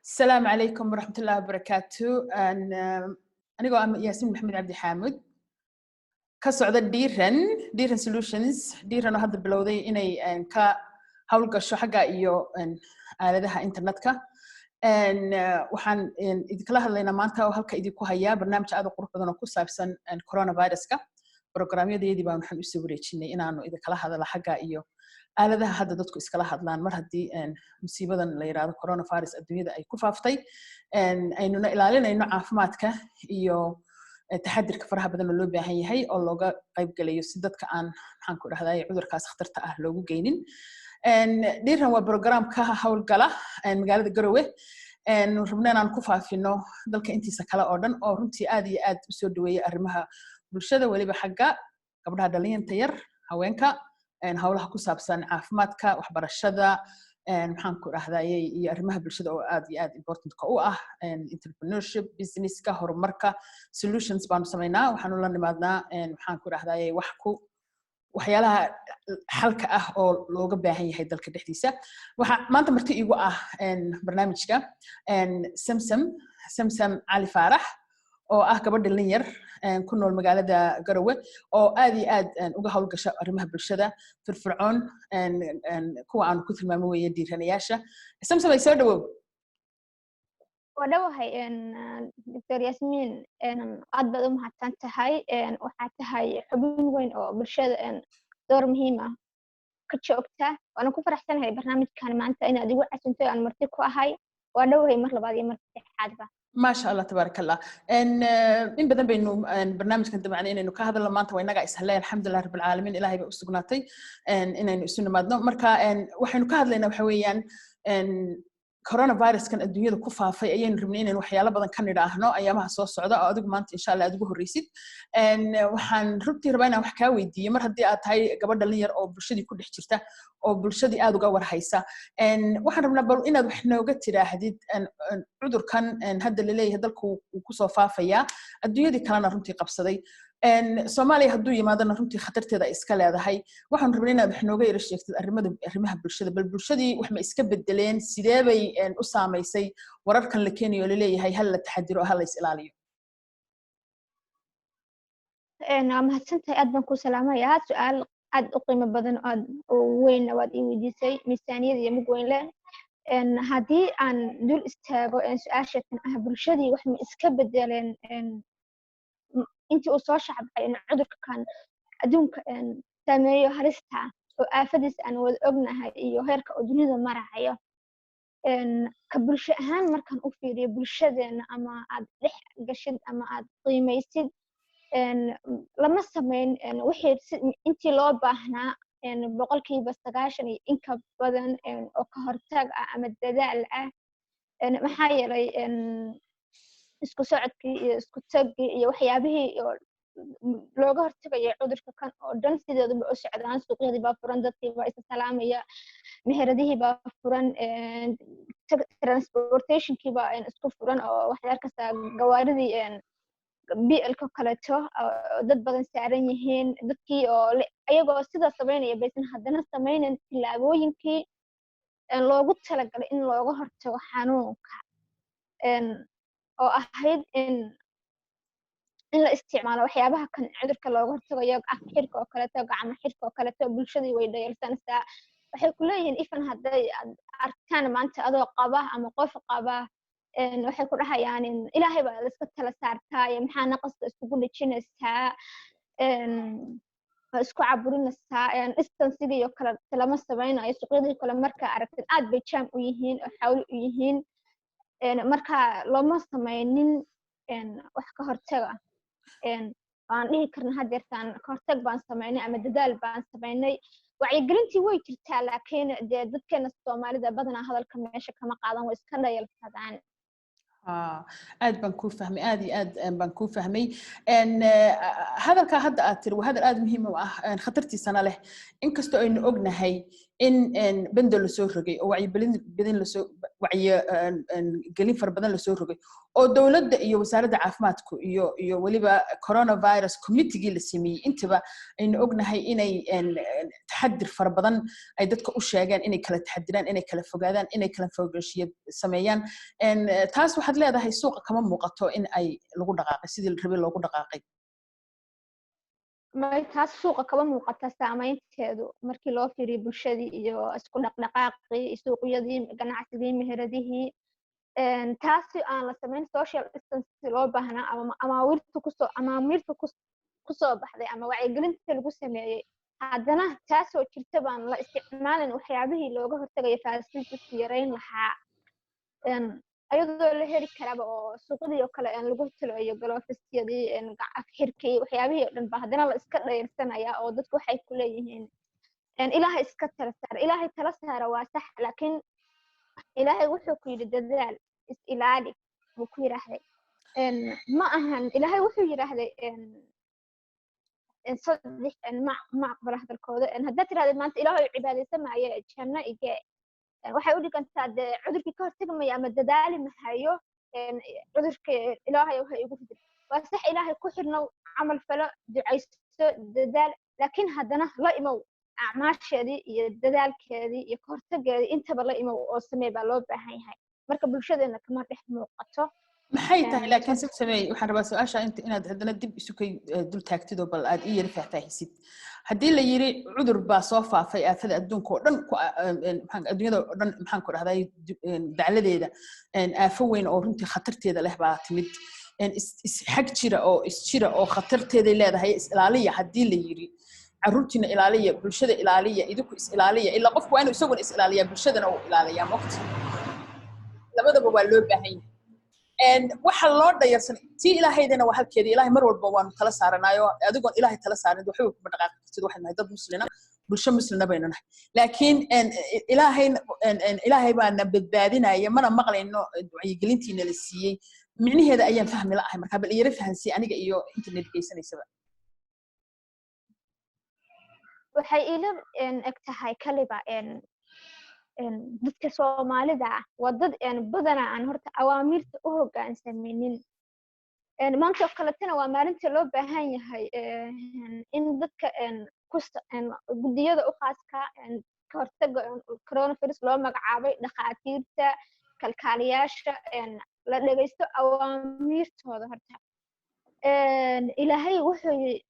Asalaamu calaykum waraxmatullahi wabarakaatu. Anigoo ah Yaasiin Maxamed Cabdi Xaamud, ka socda Dhiiran, Dhiiran Solutions. Dhiiran oo hadda bilowday inay ka howlgasho xagga iyo aaladaha internetka. Waxaan idinkala hadlaynaa maanta oo halka idinku hayaa barnaamij aad u qurux badan oo ku saabsan coronaviruska. Programyadayadii baan waxaan usoo wareejinay inaanu idinkala hadalo xagga iyo aaladaha hadda dadku iskala hadlaan, mar haddii musiibadan la yidhahdo coronavirus adduunyada ay ku faaftay, aynuna ilaalinayno caafimaadka iyo taxadirka faraha badan oo loo baahan yahay oo looga qaybgalayo si dadka aan, maxaan ku dhahday, cudurkaas khatarta ah loogu geynin. Dhiiran waa program ka howlgala magaalada Garowe, rabna inaan ku faafino dalka intiisa kale oo dhan, oo runtii aad iyo aad usoo dhaweeya arrimaha bulshada, weliba xagga gabdhaha dhalinyanta yar, haweenka, howlaha ku saabsan caafimaadka, waxbarashada, maxaan ku dhahdayey, iyo arrimaha bulshada oo aad iyo aad importantka u ah, entrepreneurship, businesska, horumarka. Solutions baanu samaynaa, waxaanu la nimaadnaa, maxaan ku dhahdayey, wax ku waxyaalaha xalka ah oo looga baahan yahay dalka dhexdiisa. Waxa maanta marti iigu ah barnaamijka Samsam, Samsam Cali Faarax, oo ah gabadh dhalin yar ku nool magaalada Garowe oo aad iyo aad uga howlgasha arrimaha bulshada, firfircoon, kuwa aanu ku tilmaamo weeye dhiiranayaasha. Samsam, ay soo dhawow. Waa dhowahay, Doctor Yasmiin, aad baad u mahadsan tahay. Waxaa tahay xubin weyn oo bulshada door muhiim ah ka joogta. Waana ku faraxsanahay barnaamijkan maanta inaad igu casuntay, aan marti ku ahay. Waa dhowahay mar labaad iyo mar saddexaadba. Maasha Allah, tabaarak Allah. In badan baynu barnaamijkan dabcan inaynu ka hadalno. Maanta waa inaga ishelay, alxamdulilah rabbilcaalamiin, Ilahay bay u sugnaatay inaynu isu nimaadno. Marka waxaynu ka hadlaynaa waxa weeyaan coronaviruskan adduunyada ku faafay. Ayaynu rabnay inaynu waxyaalo badan ka nidhaahno ayaamaha soo socda, oo adigu maanta insha Allah aad ugu horreysid. Waxaan runtii rabaa inaan wax kaa weydiiyo, mar haddii aad tahay gabadh dhalin yar oo bulshadii ku dhex jirta oo bulshadii aad uga warhaysa. Waxaan rabnaa bal inaad wax nooga tiraahdid cudurkan hadda laleeyahay dalku uu kusoo faafayaa, adduunyadii kalena runtii qabsaday, Soomaaliya hadduu yimaadana runtii khatarteeda ay iska leedahay. Waxaan rabnay inaad wax nooga yara sheegtid arrimaha bulshada. Bal bulshadii wax ma iska bedeleen? Sidee bay u saamaysay wararkan la keenayo oo laleeyahay hal la taxadiro, hal la is ilaaliyo? Waa mahadsantahay, aad baan ku salaamayaa. Su-aal aad u qiimo badan, aad u weynna waad ii weydiisay, miisaaniyad iyo mug weyn leh. Haddii aan dul istaago su-aashatan ah bulshadii wax ma iska bedeleen intii uu soo shacbay cudurka kan adduunka saameeyo, halista oo aafadiis aan wada ognahay iyo heerka uu dunida marahayo, ka bulsho ahaan markaan u fiiriyo bulshadeena, ama aad dhex gashid ama aad qiimaysid, lama samayn wixii intii loo baahnaa 90% iyo inka badan oo ka hortag ah ama dadaal ah. Maxaa yeelay isku socodkii iyo isku tagii iyo waxyaabihii oo looga hortagaya cudurka kan oo dhan sideeduba u socdaan. Suuqyadii baa furan, dadkii baa isa salaamaya, meheradihii baa furan, transportationkii baa isku furan, oo waxaad arkaysaa gawaaridii BL-ka kaleeto dad badan saaran yihiin. Dadkii oo ayagoo sidaa samaynaya baysan haddana samaynan tillaabooyinkii loogu talagalay in looga hortago xanuunka, oo ahayd in la isticmaalo waxyaabaha kan cudurka looga hortagayo, af xirka oo kaleeto, gacmo xirka oo kaleeto. Bulshadii way dhayalsanaysaa. Waxay ku leeyihiin ifan hadday aad arkaan maanta adoo qaba ama qof qaba, waxay ku dhahayaan Ilaahay baa la iska tala saartaa iyo maxaa naqaska iskugu dhejinaysaa, isku caburinaysaa. Distancigii oo kale lama samaynayo. Suuqyadii kale markaa aragtid aad bay jam u yihiin oo xawli u yihiin. Marka looma samaynin wax ka hortaga waan dhihi karna hadeertaan ka hortag baan samaynay ama dadaal baan samaynay. Wacyigelintii way jirtaa, laakiin dee dadkeena Soomaalida badanaa hadalka meesha kama qaadan, way iska dhayalsadaan. Aad baan kuu fahmay, aad iyo aad baan kuu fahmay. Hadalkaa hadda aad tiri waa hadal aad muhiim u ah, khatartiisana leh, inkastoo aynu ognahay in bendo lasoo rogay oo wacyigelin lasoo wacyigelin fara badan lasoo rogay, oo dowladda iyo wasaaradda caafimaadku iyo weliba coronavirus committeegii la sameeyey intaba aynu ognahay inay taxadir fara badan ay dadka u sheegeen, inay kala taxadiraan, inay kala fogaadaan, inay kala fogashiya sameeyaan. Taas waxaad leedahay suuqa kama muuqato in ay lagu dhaqaaqay sidii la rabay loogu dhaqaaqay. May, taas suuqa kama muuqata saameynteedu markii loo fiiriyo bulshadii iyo isku dhaqdhaqaaqii, suuqyadii, ganacsigii, meheradihii. Taasi aan la samayn social distance loo baahnaa ama amaamiirta kusoo baxday ama wacyigelinta lagu sameeyey, haddana taasoo jirta baan la isticmaalin waxyaabihii looga hortagaya faasiinta yarayn lahaa, ayadoo la heli karaba oo suuqadii oo kale lagu taloyo galoofistiyadii, afxirkii, waxyaabihii oo dhan ba haddana la iska dhayrsanayaa, oo dadku waxay ku leeyihiin Ilaahay iska tala saara. Ilaahay tala saara waa sax, laakiin Ilaahay wuxuu ku yidhi dadaal, is ilaali buu ku yidhaahday. Ma ahan Ilaahay wuxuu yidhaahday saddex ma aqbala hadalkooda. Haddaad tirahdid maanta Ilaahay cibaadaysamaaye janno igee, waxay u dhigantaa dee cudurkii ka hortagmaya ama dadaali mahayo, cudurka Ilaahay ha igu ridin. Waa sax, Ilaahay ku xirnow, camal falo, ducayso, dadaal, laakiin haddana la imow acmaasheedii iyo dadaalkeedii iyo kahortageedii, intaba la imow oo samee baa loo baahan yahay. Marka bulshadeena kama dhex muuqato. Maxay tahay laakiin Samsamey, waxaan rabaa su-aasha inta inaad haddana dib isu kay dul taagtid oo bal aad ii yara faahfaahisid. Haddii la yiri cudur baa soo faafay, aafada adduunka oo dhan, adduunyada oo dhan, maxaan ku dhahday, dacladeeda aafo weyn oo runtii khatarteeda leh baa timid, isxag jira oo isjira oo khatarteeday leedahay, is ilaaliya haddii la yiri, carruurtiina ilaaliya, bulshada ilaaliya, idinku is ilaaliya, ilaa qofku waa inuu isaguna is ilaaliyaa, bulshadana uu ilaaliyaa, mogta labadaba waa loo baahan yahay. Waxa loo dhayarsan tii Ilaahaydana waa halkeedii. Ilaahay mar walba waanu tala saaranaayo, adigoon Ilaahay tala saarin waxba kuma dhaqaaqi kartid. Waxay nahay dad Muslina, bulsho Muslina baynu nahay, laakiin Ilaahay, Ilaahay baana badbaadinaya, mana maqlayno wacyigelintiina la siiyey micnaheeda ayaan fahmi la'ahay. Marka bal iyara fahansiiy aniga iyo internet geysanaysaba. Waxay ila eg tahay kaliba dadka Soomaalida ah waa dad badanaa aan horta awaamiirta u hoggaansaminin. Maanta oo kaletana waa maalinta loo baahan yahay in dadka guddiyada u khaaska ka hortaga coronavirus loo magacaabay, dhakhaatiirta, kalkaaliyaasha, la dhegaysto awaamiirtooda. Horta Ilaahay wuxuu yidhi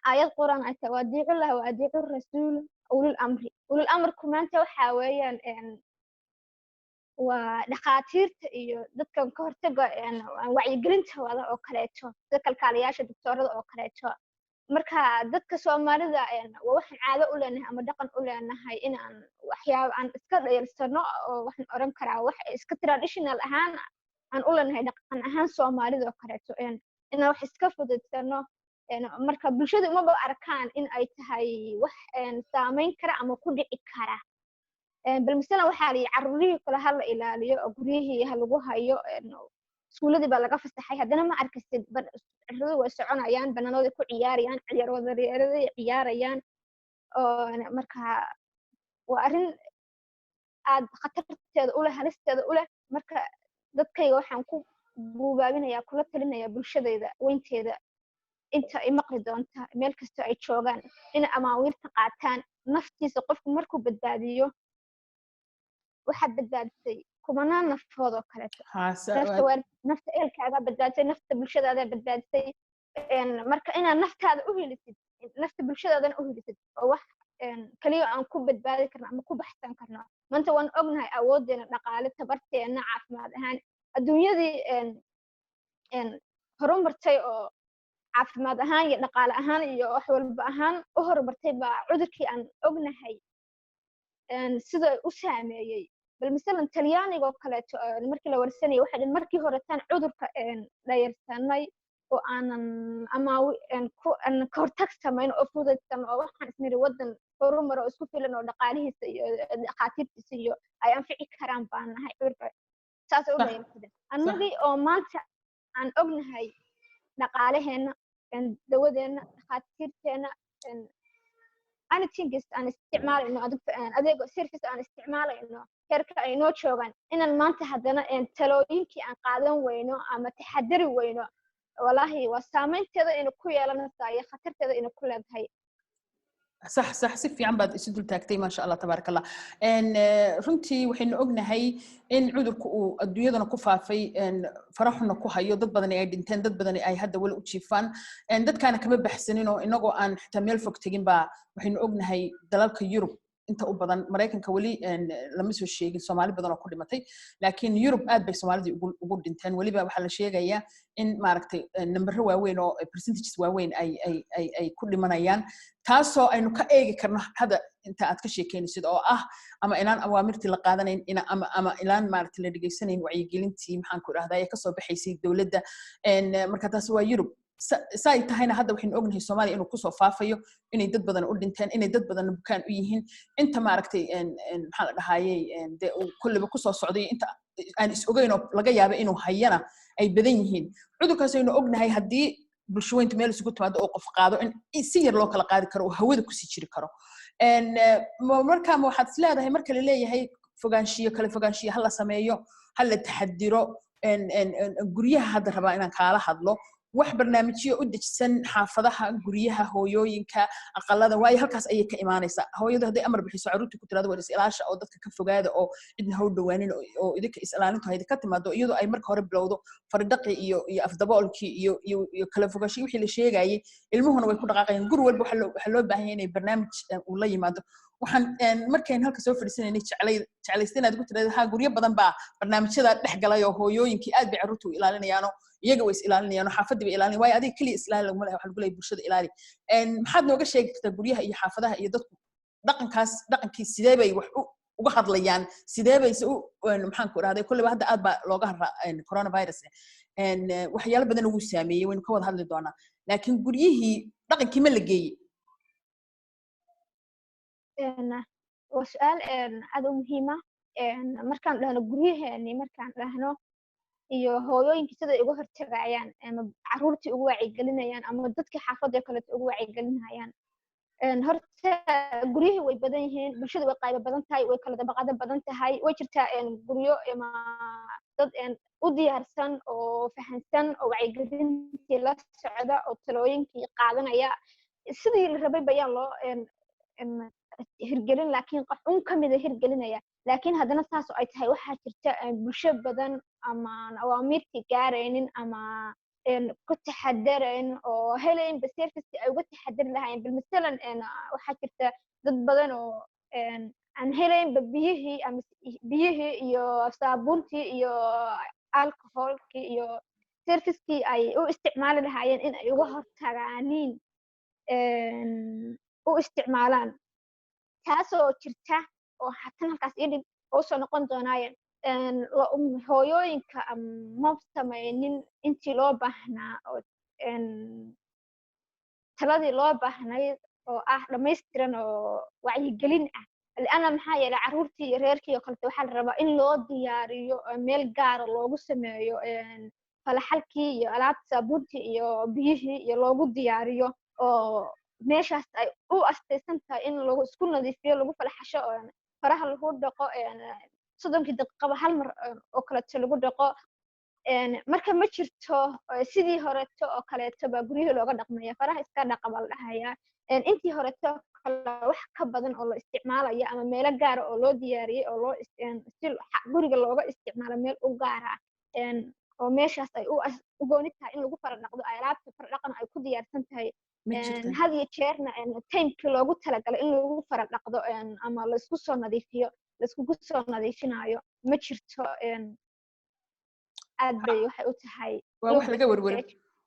aayad Quraan ay tahay: "Wa adiicu llah wa adiicu rasuul ulul amri." Ulul amarku maanta waxaa weeyaan waa dhakhaatiirta iyo dadkan ka hortaga wacyigelinta wada oo kaleeto, sida kalkaaliyaasha, doctoorada oo kaleeto. Marka dadka Soomaalida waa waxaan caado u leenahay ama dhaqan u leenahay inaan waxyaaba aan iska dhayalsano, oo waxaan oran karaa wax iska traditional ahaan aan u leenahay, dhaqan ahaan Soomaalida oo kaleeto, inaan wax iska fududsano. Marka bulshada umaba arkaan in ay tahay wax saameyn kara ama ku dhici kara. Bal masalan waxaa la yidhi carruurihii kale ha la ilaaliyo oo guryihii ha lagu hayo, iskuuladii baa laga fasaxay, haddana ma arkasid carruuradu way soconayaan, banaanooday ku ciyaarayaan, ciyaar wadareeraday ciyaarayaan. Marka waa arrin aad khatarteeda u leh, halisteeda u leh. Marka dadkayga waxaan ku buubaabinaya, kula talinaya bulshadayda weynteeda inta ay maqli doonta meel kastoo ay joogaan, in amaawiirta qaataan. Naftiisa qofku markuu badbaadiyo, waxaad badbaadisay kumanaan nafood oo kaleeto, nafta waalid, nafta ehelkaagaa badbaadisay, nafta bulshadaadaa badbaadisay. Marka inaad naftaada u helisid, nafta bulshadaadana u helisid, oo wax kaliya aan ku badbaadi karno ama ku baxsan karno. Maanta waan ognahay awooddeena dhaqaale, tabarteena caafimaad ahaan, adduunyadii horumartay oo caafimaad ahaan iyo dhaqaale ahaan iyo wax walba ahaan u horumartay baa cudurkii aan ognahay sida u saameeyey. Bal masalan Talyaaniga oo kaleeto markii la warsanayay waxay dhan markii horetaan cudurka dhayarsanay oo aanan ama ka hortag samayn oo fudaydsan, oo waxaan isniri waddan horumar oo isku filan oo dhaqaalihiisa iyo dhakhaatiirtiisa iyo ay anfici karaan baan nahay, cudurka saas u dhayarsaden. Annagii oo maanta aan ognahay dhaqaalaheenna, dawadeenna, dhakhaatiirteenna, anything aan isticmaalayno, adeego service aan isticmaalayno, heerka ay noo joogaan, inaan maanta haddana talooyinkii aan qaadan weyno ama taxadari weyno, walaahi waa saameynteeda ina ku yeelanaysaa iyo khatarteeda ina ku leedahay. Sax, si fiican baad isu dul taagtay, maasha Allah, tabaaraka Allah. Runtii waxaynu ognahay in cudurku uu adduunyadana ku faafay, faraxuna ku hayo, dad badani ay dhinteen, dad badani ay hadda weli u jiifaan. Dadkaana kama baxsanin oo inagoo aan xitaa meel fog tegin baa waxaynu ognahay dalalka Yurub inta u badan. Maraykanka weli lama soo sheegin Soomaali badan oo ku dhimatay, laakiin Yurub aad bay Soomaalidii ugu dhinteen. Weliba waxaa la sheegayaa in, maaragtay, nambaro waaweyn oo percentages waaweyn ay ku dhimanayaan, taasoo aynu ka eegi karno hadda inta aad ka sheekeynaysid oo ah ama inaan awaamirtii la qaadanayn ama ilaan, maaragtay, la dhegeysanayn wacyigelintii, maxaan ku idhahdaa, ee kasoo baxaysay dowladda. Marka taasi waa Yurub. Saay tahayna hadda waxaynu ognahay Soomaaliya inuu kusoo faafayo, inay dad badan u dhinteen, inay dad badan bukaan u yihiin, inta, maaragtay, maxaa la dhahayey, dee uu kolleyba kusoo socday, inta aan is ogeyn oo laga yaaba inuu hayana ay badan yihiin. Cudurkaas aynu ognahay haddii bulshaweyntu meel isugu timaado oo qof qaado in si yar loo kala qaadi karo oo hawada kusii jiri karo. Marka ma waxaad is leedahay marka la leeyahay fogaanshiyo, kala fogaanshiyo ha la sameeyo, ha la taxadiro, guryaha hadda rabaa inaan kaala hadlo, wax barnaamijyo u dejisan xaafadaha, guryaha, hooyooyinka, aqalada, waayo halkaas ayay ka imaanaysaa? Hooyadu hadday amar bixiso, carruurtii ku tirado war is ilaasha oo dadka ka fogaada oo cidna ha u dhawaanin oo idinka is ilaalintu haydi ka timaado, iyadoo ay marka hore bilowdo faridhaqi iyo afdaboolkii iyo kala fogaansho wixii la sheegayay, ilmuhuna way ku dhaqaaqayaan. Guri walba waxaa loo baahan yahay inay barnaamij uu la yimaado. Waxaan markayn halka soo fadhiisanaynay jeclaysta inaad ku tirahdo ha guryo badan baa barnaamijyada dhex galay oo hooyooyinkii aad bay carruurta u ilaalinayaanoo iyaga way is ilaalinayaan oo xaafadii bay ilaalinayan, waayo adiga keliya is ilaali laguma lehe, waxa lagu leeyahay bulshada ilaali. Maxaad nooga sheegi kartaa guryaha iyo xaafadaha iyo dadku dhaqankaas, dhaqankii sidee bay wax uga hadlayaan, sidee bay se u, maxaan ku idhahday, kolleyba hadda aad baa looga hadlaa coronavirus, waxyaalo badan wuu saameeyey, waynu ka wada hadli doonaa, laakiin guryihii dhaqankii ma la geeyey? Waa su-aal aad u muhiima. Markaan dhahno guryaheeni, markaan dhahno iyo hooyooyinkii siday uga hortagayaan ama carruurtii ugu wacyigelinayaan ama dadkii xaafadda kaleeto ugu wacyigelinayaan, horta guryihii way badan yihiin, bulshada way qaybo badan tahay, way kala dabaqado badan tahay. Way jirtaa guryo ama dad u diyaarsan oo fahansan oo wacyigelintii la socda oo talooyinkii qaadanaya. Sidii la rabay bayaan loo hirgelin, laakiin qof un ka mida hirgelinaya. Laakiin haddana saas oo ay tahay, waxaa jirta bulsho badan ama awaamiirtii gaaraynin ama ku taxadarayn oo helaynba service ay uga taxadari lahaayeen. Bal masalan, waxaa jirta dad badan oo aan helaynba biyihii ama biyihii iyo saabuuntii iyo alcoholkii iyo servicekii ay u isticmaali lahaayeen in ay uga hortagaaniin u isticmaalaan, taasoo jirta oo hatan halkaas idhig oo usoo noqon doonaaye. Hooyooyinka ma samaynin intii loo baahnaa oo taladii loo baahnayd oo ah dhammaystiran oo wacyigelin ah, lianna maxaa yeelay carruurtii iyo reerkii oo kalete waxaa la rabaa in loo diyaariyo, meel gaara loogu sameeyo falaxalkii iyo alaabta saabuuntii iyo biyihii iyo loogu diyaariyo oo meeshaas ay u astaysan tahay in lagu isku nadiifiyo, lagu falaxasho, faraha lagu dhaqo, 30-kii daqiiqaba hal mar oo kaleeto lagu dhaqo. Marka ma jirto sidii horeeto oo kaleeto baa guryihii looga dhaqmaya. Faraha iska dhaqa baa la dhahayaa, intii horeeto kale wax ka badan oo la isticmaalaya ama meelo gaara oo loo diyaariyey oo loo si guriga looga isticmaalo meel u gaara oo meeshaas ay u gooni tahay in lagu fara dhaqdo, alaabta fara dhaqan ay ku diyaarsan tahay, had iyo jeerna timekii loogu talagalay in lagu fara dhaqdo ama laisku soo nadiifiyo laiskugu soo nadiifinayo ma jirto. Aad bay waxay u tahay waa wax laga werwero,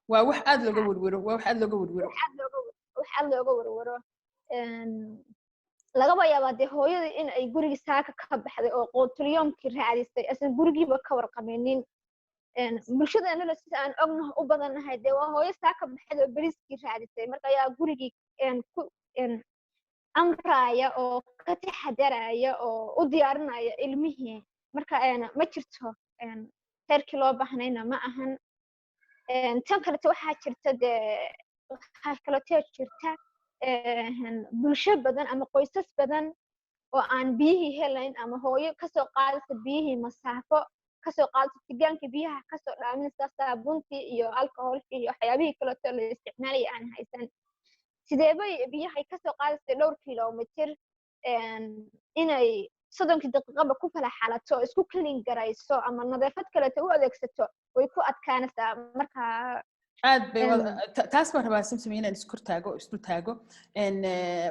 waa wax aad looga werwero, waa wax aad looga werwero. Wax aad looga werwero. Lagaba yaabaa dee hooyadii in ay gurigii saaka ka baxday oo qootulyoomkii raadisay asan gurigiiba ka warqabinin. Bulshadeenana sida aan ognaho u badannahay dee waa hooyo saaka baxday oo beriskii raadisay, marka ayaa gurigii ku amraaya oo ka taxadaraya oo u diyaarinaya ilmihii. Marka ma jirto. Heerkii loo baahnayna ma ahan. Tan kaleto waxaa jirta, dee waxaa kaleto jirta bulsho badan ama qoysas badan oo aan biyihii helayn, ama hooyo kasoo qaadaysa biyihii masaafo, kasoo qaadaysa tigaankii biyaha, kasoo dhaaminaysa saabuuntii iyo alcoholkii iyo waxyaabihii kaleto la isticmaalaya aan haysan. Sideebay biyahay kasoo qaadaysa dhowr kilomitir inay 30kii daqiiqaba ku kala xalato oo isku kelin garayso ama nadaafad kaleeto u adeegsato? Way ku adkaanaysaa marka. Aad bay taas baan rabaa, Samsam, inaan iskor taago oo isdul taago.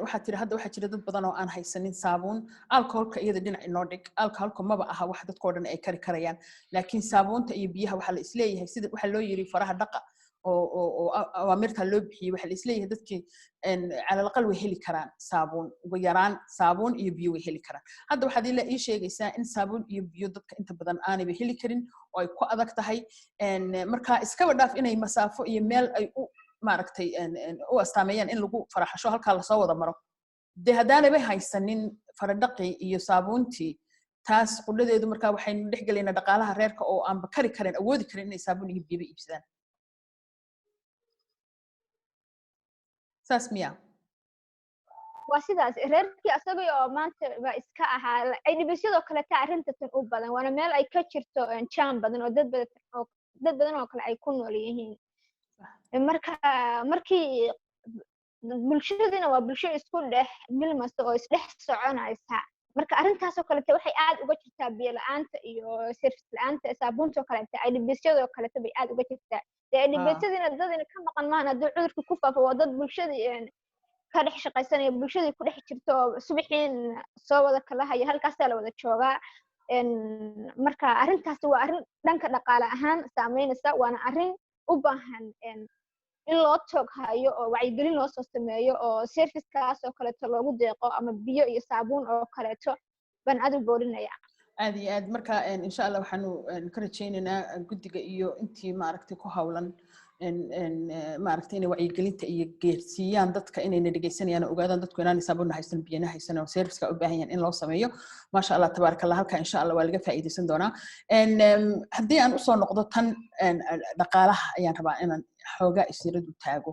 Waxaa tiri hadda waxaa jira dad badan oo aan haysanin saabuun, alcoholka iyada dhinac inoo dhig, alcoholka maba aha wax dadkoo dhan ay kari karayaan, laakiin saabuunta iyo biyaha waxaa la isleeyahay, sida waxaa loo yiri faraha dhaqa oo awaamirta loo bixiyey, waxaa la isleeyahay dadkii cala alaqal way heli karaan saabuun, ugu yaraan saabuun iyo biyo way heli karaan. Hadda waxaad ii sheegaysaa in saabuun iyo biyo dadka inta badan aanayba heli karin oo ay ku adag tahay. Marka iskaba dhaaf inay masaafo iyo meel ay u maaragtay u astaameeyaan in lagu faraxasho, halkaa lasoo wada maro, dee haddaanayba haysanin faradhaqii iyo saabuuntii, taas qudhadeedu marka waxaynu dhex gelaynaa dhaqaalaha reerka oo aanba kari karin, awoodi karin inay saabuun iyo biyoba iibsadaan. Saas miya? Waa sidaas. Reerkii asagii oo maanta ba iska ahaa IDPsyadoo kaleta arrinta tan u badan, waana meel ay ka jirto jam badan oo dad badan oo kale ay ku nool yihiin. Marka markii bulshadiina waa bulsho isku dhex milmasa oo isdhex soconaysa, marka arrintaasoo kalete waxay aad uga jirtaa biyo la-aanta iyo service la-aanta saabuuntoo kalete IDPsyadoo kalete bay aad uga jirtaa. Dee IDPsyadiina dadina ka maqan maahan. Hadduu cudurkii ku faafo, waa dad bulshadii ka dhex shaqaysanaya, bulshadii ku dhex jirto oo subaxiin soo wada kalahaya, halkaasaa la wada joogaa. Marka arrintaasi waa arrin dhanka dhaqaale ahaan saameynaysa, waana arrin u baahan in loo toog hayo oo wacyigelin loo soo sameeyo oo servicekaas oo kaleeto loogu deeqo ama biyo iyo saabuun oo kaleeto baan aad u boorinaya. Aad iyo aad. Marka insha Allah waxaanu ka rajaynaynaa guddiga iyo intii maaragtay ku hawlan maaragtay inay wacyigelinta iyo geersiiyaan dadka inayna dhegeysanayaan oo ogaadaan dadku inaanay saabuunna haysan, biyana haysan oo serviceka u baahan yahan in loo sameeyo. Maasha Allah, tabaaraka Allah. Halka insha Allah waa laga faa'iideysan doonaa. Haddii aan usoo noqdo tan dhaqaalaha, ayaan rabaa inaan xoogaa isiradu taago.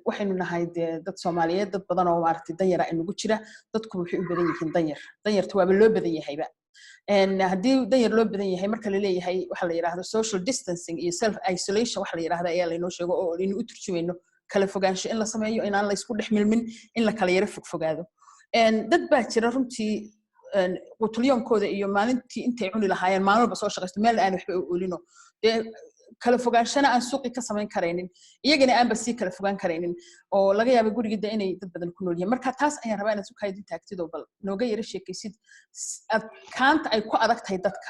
Waxaynu nahay dee dad Soomaaliyeed, dad badan oo maaragtay danyara inagu jira. Dadku waxay u badan yihiin danyar, danyarta waaba loo badan yahayba. Haddii danyar loo badan yahay, marka la leeyahay waxa la yidhaahdo social distancing iyo self isolation waxa la yidhahda ayaa laynoo sheego oo aynu u turjumayno kala fogaansho in la sameeyo, inaan la isku dhex milmin, in la kala yaro fogfogaado. Dad baa jira runtii qutulyoonkooda iyo maalintii intay cuni lahaayeen maalin walba soo shaqaysto, meel aan waxba u oolino, dee kala fogaanshana aan suuqi ka samayn karaynin, iyagana aanba sii kala fogaan karaynin, oo laga yaaba gurigida inay dad badan ku nool yihiin. Marka taas ayaan rabaa inaad sukaydin taagtid oo bal nooga yara sheekaysid adkaanta ay ku adag tahay dadka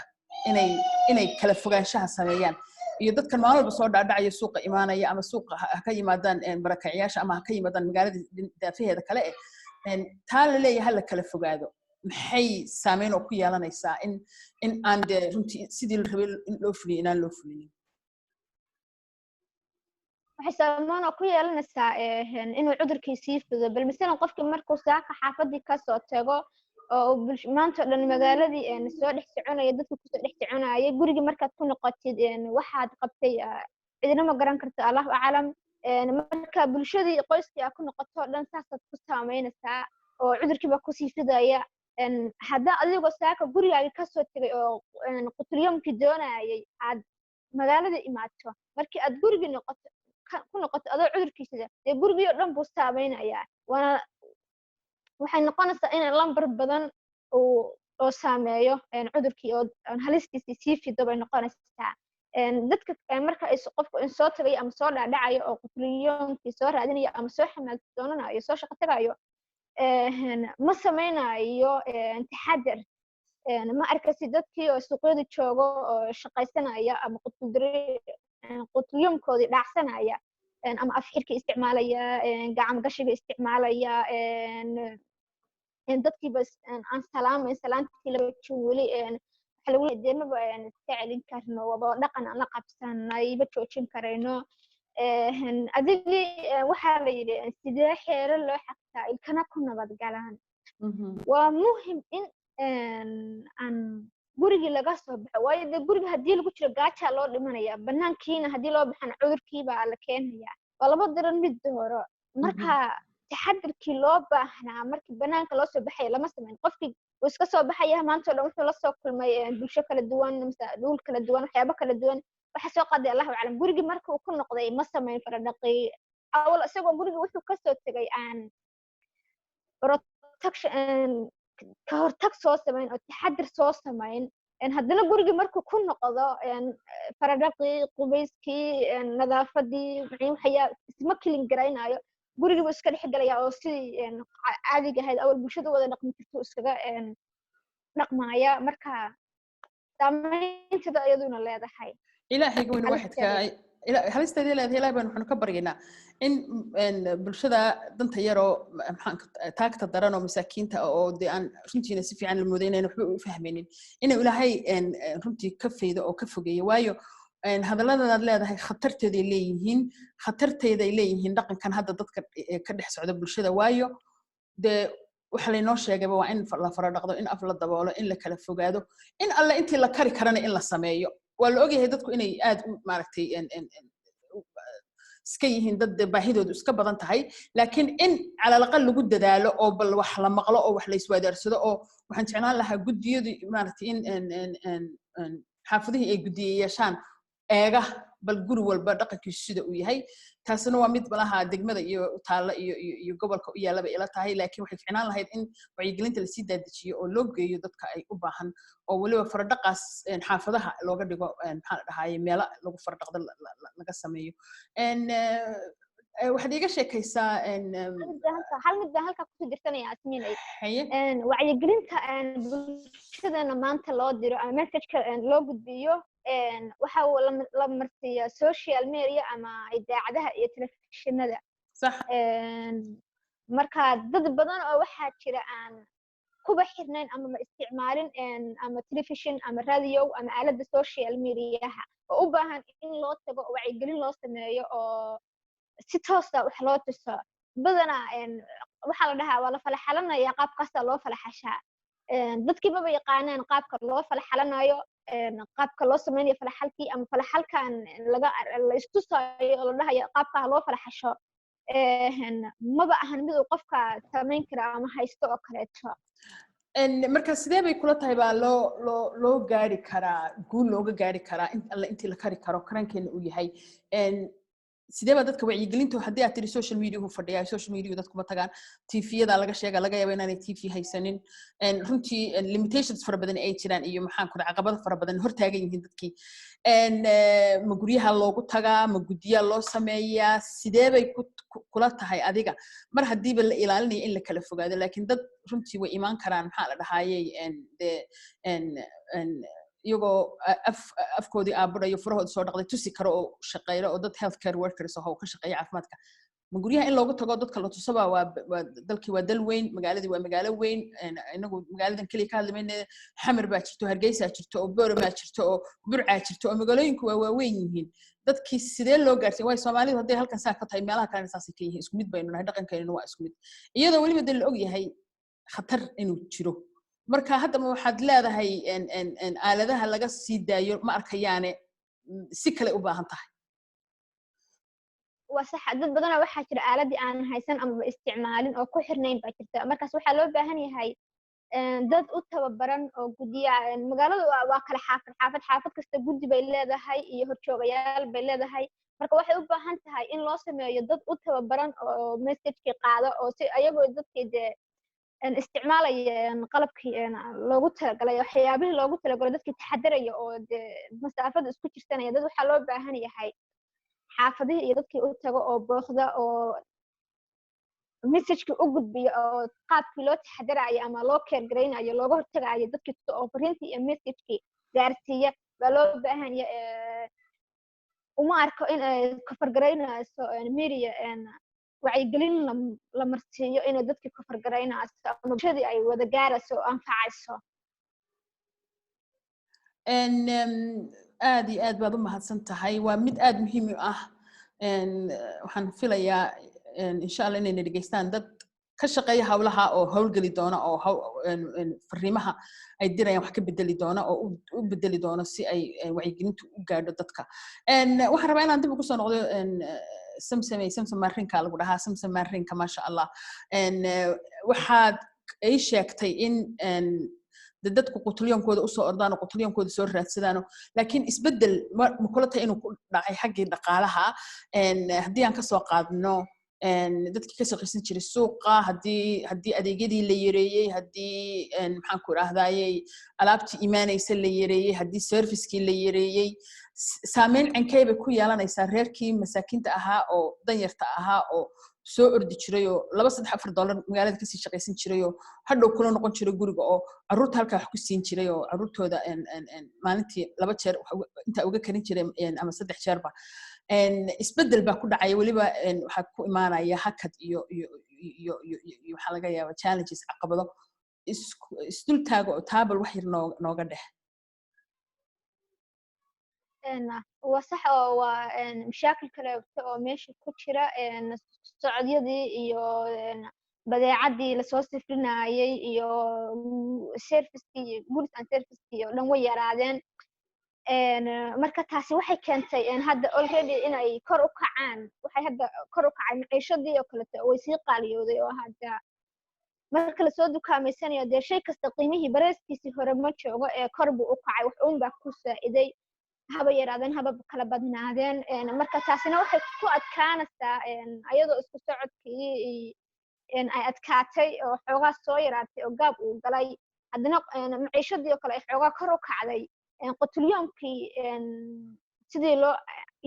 inay kala fogaanshaha sameeyaan iyo dadkan maalin walba soo dhaadhacaya, suuqa imaanaya, ama suuqa ha ka yimaadaan barakacayaasha ama ha ka yimaadaan magaalada daafaheeda kale eh. Taa la leeyahay ha la kala fogaado, maxay saameyn oo ku yeelanaysaa in aan dee runtii sidii la rabay in loo fuliyo inaan loo fulinin? Waxay saameyn oo ku yeelanaysaa inuu cudurkii sii fido. Bal masalan qofkii markuu saaka xaafadii kasoo tago oo maanta o dhan magaaladii soo dhex soconaya, dadka kusoo dhex soconaya, gurigii markaad ku noqotid waxaad qabtay cidina ma garan karto, Allahu aclam. Marka bulshadii qoyskii aa ku noqoto o dhan saasaad ku saameynaysaa oo cudurkii baa kusii fidaya. Haddaa adigoo saaka gurigaagii kasoo tegay oo qutulyomkii doonayay aad magaalada imaato, markii aad gurigii noqoto ku noqoto adoo cudurkiisida, dee gurigii oo dhan buu saameynayaa. Waana waxay noqonaysaa in lambar badan uu oo saameeyo cudurkii oo halistiisii sii fido bay noqonaysaa. Dadka marka qofku in soo tagayo ama soo dhaadhacayo oo qutulyoonkii soo raadinayo ama soo xamaal doonanayo, soo shaqo tagayo, ma sameynayo taxadar. Ma arkaysi dadkii oo suuqyada joogo oo shaqaysanaya ama qutulyomkoodii dhaacsanaya ama afxirka isticmaalaya, gacam gashiga isticmaalaya, dadkiiba aan salaamayn salaantii laba jin weli. Waxa lagu leeyahay maba iska celin karno, waba dhaqan aan la qabsanay, ma joojin karayno. Adigii waxaa la yidhi sidee xeero loo xagtaa ilkana ku nabad galaan. Waa muhim in aan Gurigii laga soo baxo, waayo dee guriga haddii lagu jiro gaajaa loo dhimanaya, banaankiina haddii loo baxana cudurkiibaa la keenaya. Waa laba daran mid dooro. Marka taxadirkii loo baahnaa markii banaanka loo soo baxaya lama samayn. Qofkii wuu iska soo baxaya, maanta o dhan wuxuu lasoo kulmay bulsho kala duwan, mise dhul kala duwan, waxyaabo kala duwan waxa soo qaaday, Allahu aclam. Gurigii marka uu ku noqday ma samayn faradhaqi awal, isagoo gurigii wuxuu kasoo tegay aan protection, ka hortag soo samayn oo taxadir soo samayn. Haddana gurigii markuu ku noqdo, faradhaqii, qubayskii, nadaafadii, waxyaa isma clean garaynayo. Gurigii buu iska dhex gelaya oo sidii caadiga ahayd awal bulshada wada dhaqmi jirto iskaga dhaqmaya. Marka saameyntada iyaduna leedahay. Ilaahayga weyne waxidka halisteedii leedahay. Ilahay baan waxaanu ka baryaynaa in bulshada danta yaroo, maxaan, taagta daran oo masaakiinta oo dee aan runtiina si fiican la moodaynayn, waxba u fahmaynin, inuu Ilaahay runtii ka faydo oo ka fogeeyo. Waayo hadalladanaad leedahay khatarteeday leeyihiin, khatarteeday leeyihiin dhaqankan hadda dadka ka dhex socda bulshada. Waayo dee waxa laynoo sheegayba waa in la fara dhaqdo, in af la daboolo, in la kala fogaado, in alle intii la kari karana in la sameeyo. Waa la ogyahay dadku inay aad u, maaragtay, iska yihiin dad baahidoodu iska badan tahay, laakiin in calalaqal lagu dadaalo oo bal wax la maqlo oo wax la iswaadaarsado. Oo waxaan jeclaan lahaa guddiyadu, maaragtay, in xaafadihii ay guddiye yeeshaan eega bal guri walba dhaqankiisu sida uu yahay. Taasina waa mid malaha degmada iyo taalla iyo gobolka u yaallaba ila tahay, laakiin waxay ficnaan lahayd in wacyigelinta lasii daadajiyo oo loo geeyo dadka ay u baahan, oo weliba faradhaqaas xaafadaha looga dhigo, maxaa la dhahaaye, meelo lagu faradhaqdo laga sameeyo. Waxaad iiga sheekaysaa. Hal mid baan halkaa kusoo dirsanaya, Asmiinay. Wacyigelinta bulshadana maanta loo diro ama messageka loo gudbiyo waxa la marsiiyaa social media ama idaacadaha iyo telefishinada. Marka dad badan oo waxaa jira aan kuba xirnayn ama ma isticmaalin ama telefishin ama radio ama aaladda social mediaha, oo u baahan in loo tago oo wacyigelin loo sameeyo oo si toosa wax loo tuso. Badanaa waxaa la dhahaa waa la falaxalanaya, qaabkaasaa loo falaxashaa. Dadkii maba yaqaanaan qaabka loo falaxalanayo, qaabka loo sameynayo falaxalkii ama falaxalkan laga la istusayo oo la dhahayo qaabka loo falaxasho maba ahan mid uu qofka samayn kara ama haysto oo kaleeto. Marka sidee bay kula tahay baa loo gaari karaa, guul looga gaari karaa, in alle intii la kari karo karankeena uu yahay? Sidee baa dadka wacyigelintu, haddii aad tiri social media hu fadhiyaa, social media dadku ma tagaan, tviyada laga sheega, laga yaaba inaanay TV haysanin, runtii limitations fara badan ay jiraan iyo, maxaan ku, caqabado fara badan hortaagan yihiin dadkii, ma guryaha loogu tagaa, ma guddiyaa loo sameeyaa? Sidee bay kula tahay adiga, mar haddiiba la ilaalinayo in la kala fogaado, laakiin dad runtii way imaan karaan, maxaa la dhahaayey, dee iyagoo afkoodii aabudhayo, furahooda soo dhaqday, tusi karo oo shaqeylo, oo dad health care workers ah oo ka shaqeeya caafimaadka, ma guryaha in loogu tago dadka la tusaba? Waa dalkii, waa dal weyn, magaaladii waa magaalo weyn. Inagu magaaladan keliya ka hadli mayne, Xamar baa jirto, Hargeysaa jirto, oo Booramaa jirto, oo Burcaa jirto, oo magaalooyinku waa waaweyn yihiin. Dadkii sidee loo gaarsiin? Waayo Soomaalidu hadday halkan saa ka tahay, meelaha kalena saasay ka yihiin. Isku mid baynu nahay, dhaqankeennuna waa isku mid, iyadoo weliba dee la og yahay khatar inuu jiro. Marka haddaba waxaad leedahay aaladaha laga sii daayo ma arkayaane, si kale u baahan tahay. Waa sax, dad badanoo waxaa jira aaladii aan haysan amaba isticmaalin oo ku xirnayn baa jirta. Markaas waxaa loo baahan yahay dad u tababaran oo guddiya. Magaalada waa kala xaafad xaafad, xaafad kasta guddi bay leedahay iyo horjoogayaal bay leedahay. Marka waxay u baahan tahay in loo sameeyo dad u tababaran oo messagekii qaada, oo si ayagoo dadkii dee isticmaalaya qalabkii loogu talagalay, waxyaabihii loogu talagalay, dadkii taxadaraya oo dee masaafada isku jirsanaya. Dad waxaa loo baahan yahay xaafadihii iyo dadkii u tago oo booqda oo messagekii u gudbiya, oo qaabkii loo taxadarayo ama loo care garaynayo, looga hortagayo dadkii tuso oo fariintii iyo messagekii gaarsiiya baa loo baahan yahay. Uma arko in ay cover garaynayso media wacyigelin la marsiiyo inay dadkii cover garaynayso ama bulshadii ay wada gaarayso oo anfacayso. Aad iyo aad baad u mahadsan tahay. Waa mid aad muhiim u ah. Waxaan filayaa, insha Allah, inayna dhegeystaan dad Ka shaqeeya hawlaha oo howlgeli doona oo fariimaha ay dirayaan wax ka bedeli doona oo u bedeli doona si ay wacyigelintu u gaadho dadka. Waxaan rabaa inaan dib ugu soo noqdo Samsamey. Samsam Maarinka lagu dhahaa, Samsam Maarinka, maasha Allah. Waxaad ay sheegtay in dadku qutulyoonkooda usoo ordaan oo qutulyoonkooda soo raadsadaano, laakiin isbeddel ma kula tahay inuu ku dhacay xaggii dhaqaalaha, haddii aan kasoo qaadno dadkii ka shaqaysan jiray suuqa, haddii adeegyadii la yareeyey, haddii, maxaan ku idhahdayey, alaabtii imaanaysa la yareeyey, haddii servicekii la yareeyey, saameyn cankey bay ku yeelanaysaa reerkii masaakiinta ahaa oo danyarta ahaa oo soo ordi jiray oo $2, $3, $4 magaalada kasii shaqaysan jiray oo hadhow kula noqon jiray guriga oo carruurta halkaa wax ku siin jiray oo carruurtooda maalintii laba jeer intaa uga karin jiray ama saddex jeerba? Isbeddel baa ku dhacaya, weliba waxaa ku imaanaya hakad iyo waxaa laga yaaba challenges, caqabado isdul taago oo taabal wax yar nooga dheh. Waa sax oo waa mashaakil kaleeto oo meesha ku jira. Socodyadii iyo badeecadii lasoo sifrinayay iyo servicekii iyo goods and servicekii oo dhan way yaraadeen. Marka taasi waxay keentay hadda already inay kor u kacaan. Waxay hadda kor u kacay maciishadii oo kaleeto, way sii qaaliyooday oo hadda marka lasoo dukaameysanayo dee shay kasta qiimihii bareeskiisii hore ma joogo ee kor buu u kacay, wax uun baa ku saa'iday, haba yaraadeen haba kala badnaadeen. Marka taasina waxay ku adkaanaysaa, ayadoo isku socodkii ay adkaatay oo xoogaa soo yaraatay oo gaab uu galay, haddana maciishadii oo kale ay xoogaa kor u kacday, qutulyoomkii sidii loo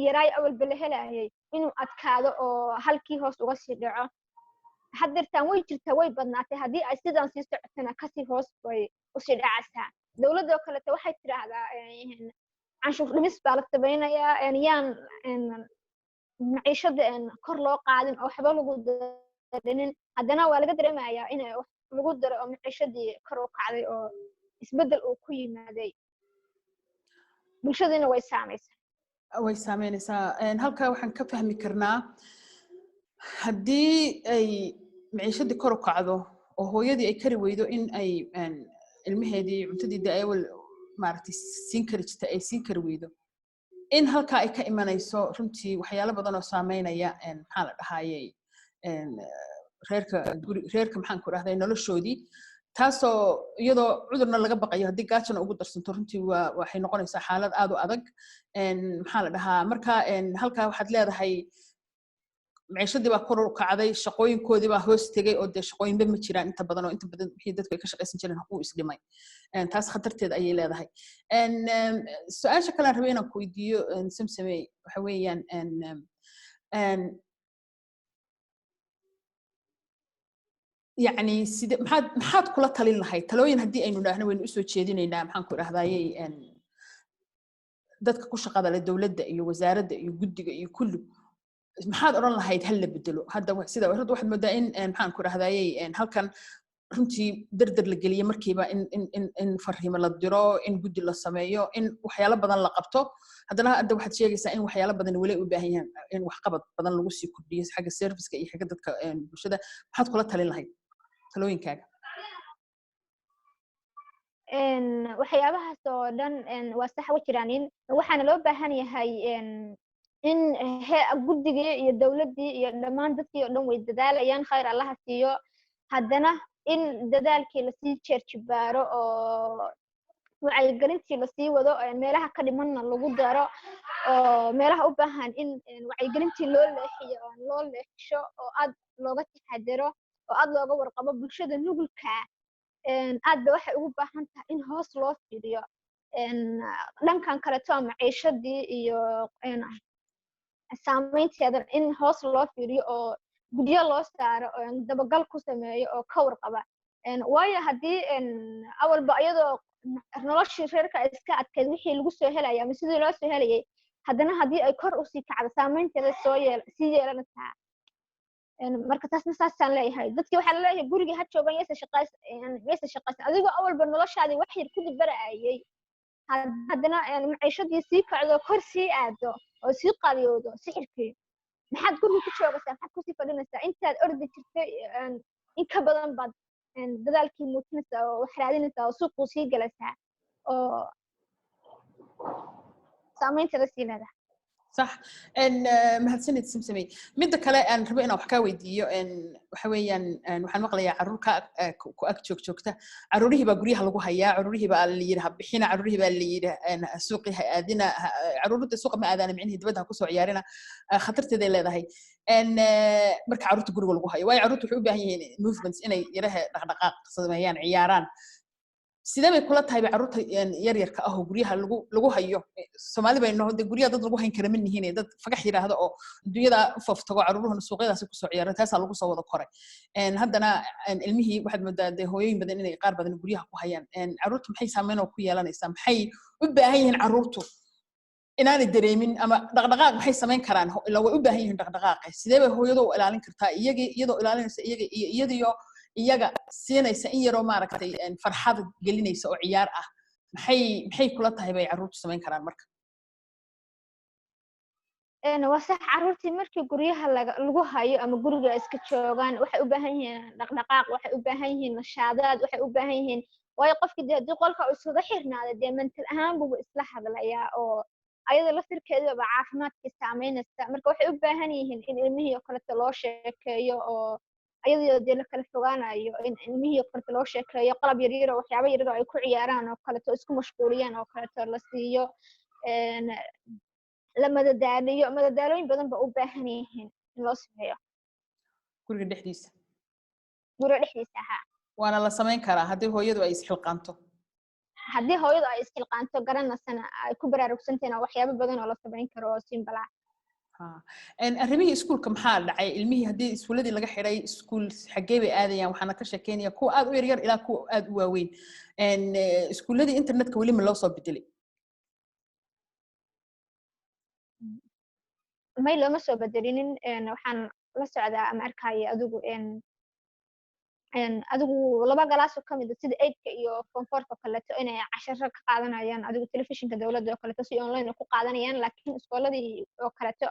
yaraayo awalba la helayay inuu adkaado oo halkii hoos uga sii dhaco. Haddeertaan way jirtaa, way badnaatay. Haddii ay sidan sii socotana kasii hoos bay usii dhacaysaa. Dowladoo kaleeto waxay tidhaahdaa canshuur dhimis baa la samaynayaa, yaan maciishada kor loo qaadin oo waxba lagu darinin. Haddana waa laga dareemayaa in wax lagu daro oo maciishadii kor u kacday oo isbeddel uu ku yimaaday, bulshadiina way saamaysaa. Way saameynaysaa. Halkaa waxaan ka fahmi karnaa, haddii ay maciishadii kor u kacdo oo hooyadii ay kari weydo in ay ilmaheedii cuntadii de awal maaragtay siin kari jirta ay siin kari weydo, in halkaa ay ka imanayso runtii waxyaalo badan oo saameynaya, maxaa la dhahayey, reerka guri, reerka, maxaan ku dhahday, noloshoodii, taasoo iyadoo cudurna laga baqayo, haddii gaajana ugu darsanto, runtii waa waxay noqonaysaa xaalad aad u adag, maxaa la dhahaa. Marka halkaa waxaad leedahay maciishadii baa kor u kacday, shaqooyinkoodii baa hoos tegay oo dee shaqooyinba ma jiraan inta badan, oo inta badan wixii dadku ay ka shaqaysan jireen uu isdhimay. Taas khatarteed ayay leedahay. Su-aasha kale aan rabay inaan ku weydiiyo, Samsamey, waxa weeyaan, yacni side maxaad kula talin lahayd, talooyin haddii aynu idhaahno waynu usoo jeedinaynaa, maxaan ku idhahdayey, dadka ku shaqada leh, dowladda iyo wasaaradda iyo guddiga iyo kullu, maxaad odhan lahayd hal la bedelo hadda? Sida hadda waxaad moodaa in, maxaan ku idhahdayey, halkan runtii dardar la geliye markiiba in fariimo la diro, in guddi la sameeyo, in waxyaalo badan la qabto. Haddana hadda waxaad sheegaysaa in waxyaalo badan weli u baahan yahan in waxqabad badan lagu sii kordhiyo xagga serviceka iyo xagga dadka, bulshada. Maxaad kula talin lahayd talooyinkaaga? Waxyaabahaas oo dhan waa sax, wa jiraanin. Waxaana loo baahan yahay in guddigii iyo dowladdii iyo dhammaan dadkii oo dhan way dadaalayaan, khayr Allaha siiyo, haddana in dadaalkii lasii jeerjibaaro oo wacyigelintii lasii wado, meelaha ka dhimanna lagu daro, oo meelaha u baahan in wacyigelintii loo leexiyo oo loo leexisho oo aad looga taxadaro oo aad looga warqabo bulshada nugulka. Aad ba waxay ugu baahan tahay in hoos loo fiiriyo dhankan kaleto, maciishadii iyo saameynteeda in hoos loo fiiriyo oo gudyo loo saaro, dabagal ku sameeyo oo ka warqaba. Waayo haddii awalba iyadoo noloshii reerka ay iska adkayd wixii lagu soo helaya ama sidii loo soo helayay, haddana haddii ay kor usii kacdo saameynteeda soo yeel sii yeelanaysaa. Marka taasna saasaan leeyahay, dadkii waxaa laleeyahay gurigii ha joogan, yaysa shaqays, yaysa shaqaysan. Adigoo awalba noloshaadii wax yar ku dibaraayay, haddana maciishadii sii kacdo, kor sii aado oo sii qaaliyoodo sixirkii, maxaad guriga ku joogaysaa? Maxaad kusii fadhinaysaa intaad ordi jirtay? In ka badan baad dadaalkii muujinaysaa oo wax raadinaysaa oo suuquu sii galaysaa oo saameynteeda sii leedahay. Sax, mahadsanid, Samsamey. Midda kale aan rabo inaan wax kaa weydiiyo waxa weeyaan, waxaan maqlayaa carruur ka ku ag joog joogta. Carruurihii baa guryaha lagu hayaa, carruurihii baa la yidhi ha bixina, carruurihii baa la yidhi suuqii ha aadina. Carruurta suuqa ma aadaana, micnihii dibadda ha kusoo ciyaarina. Khatarteeday leedahay marka carruurta guriga lagu hayo, waayo carruurta waxay u baahan yihiin movements, inay yaraha dhaqdhaqaaq sameeyaan, ciyaaraan. Sidee bay kula tahay bay carruurta yaryarka ah oo guryaha lagu hayo? Soomaali bay naho dee, guryaha dad lagu hayn kara ma nihine, dad fagax yidhaahdo oo adduunyada u fooftago, carruuruhuna suuqyadaasi kusoo ciyaaran, taasaa lagu soo wada koray. Haddana ilmihii waxaad moodaa dee hooyooyin badan inay qaar badan guryaha ku hayaan. Carruurtu maxay saameyn oo ku yeelanaysaa? Maxay u baahan yihiin carruurtu inaanay dareemin ama dhaqdhaqaaq maxay samayn karaan? Ilaa way u baahan yihiin dhaqdhaqaaqe. Sidee bay hooyadu u ilaalin kartaa iyagii, iyadoo ilaalinaysa iyaga iyo iyadiyo iyaga siinaysa in yaroo maaragtay farxad gelinaysa oo ciyaar ah? Maxay kula tahay bay carruurtu samayn karaan marka? Waa sax. Carruurtii markii guryaha lagu hayo ama guriga iska joogaan, waxay u baahan yihiin dhaqdhaqaaq, waxay u baahan yihiin nashaadaad, waxay u baahan yihiin, waayo qofkii dee haddii qolka uu iskaga xirnaada, dee mental ahaan buuba isla hadlayaa oo ayada laftirkeedaba caafimaadkii saameynaysa. Marka waxay u baahan yihiin in ilmihii oo kaleeto loo sheekeeyo, oo ayadoo dee la kala fogaanayo in ilmihii oo kaleeto loo sheekeeyo, qalab yaryar oo waxyaaba yaryar oo ay ku ciyaaraan oo kaleeto, isku mashquuliyaan oo kaleeto la siiyo, la madadaaliyo. Madadaalooyin badan ba u baahan yihiin in loo sameeyo. Guriga dhexdiisa. Guriga dhexdiisa, haa. Waana la samayn karaa haddii hooyadu ay isxilqaanto. Haddii hooyadu ay isxilqaanto, garanasana ay ku baraarugsantahin, waxyaabo badan oo la samayn karo oo simple ah. Arrimihii iskuulka maxaa dhacay? Ilmihii haddii iskuuladii laga xidhay, iskuul xaggee bay aadayaan? Waxaana ka sheekeynaya kuwa aad u yaryar ilaa kuwa aad u waaweyn. Iskuuladii internetka weli ma loo soo bedelay? May, looma soo bedelinin. Waxaan la socdaa ama arkaya adigu laba galaas oo kamid a, sida eightka iyo form fourka kaleeto, inay casharo ka qaadanayaan adigu telefishinka dowladda oo kaleeto, si online oo ku qaadanayaan. Laakiin iskooladii oo kaleeto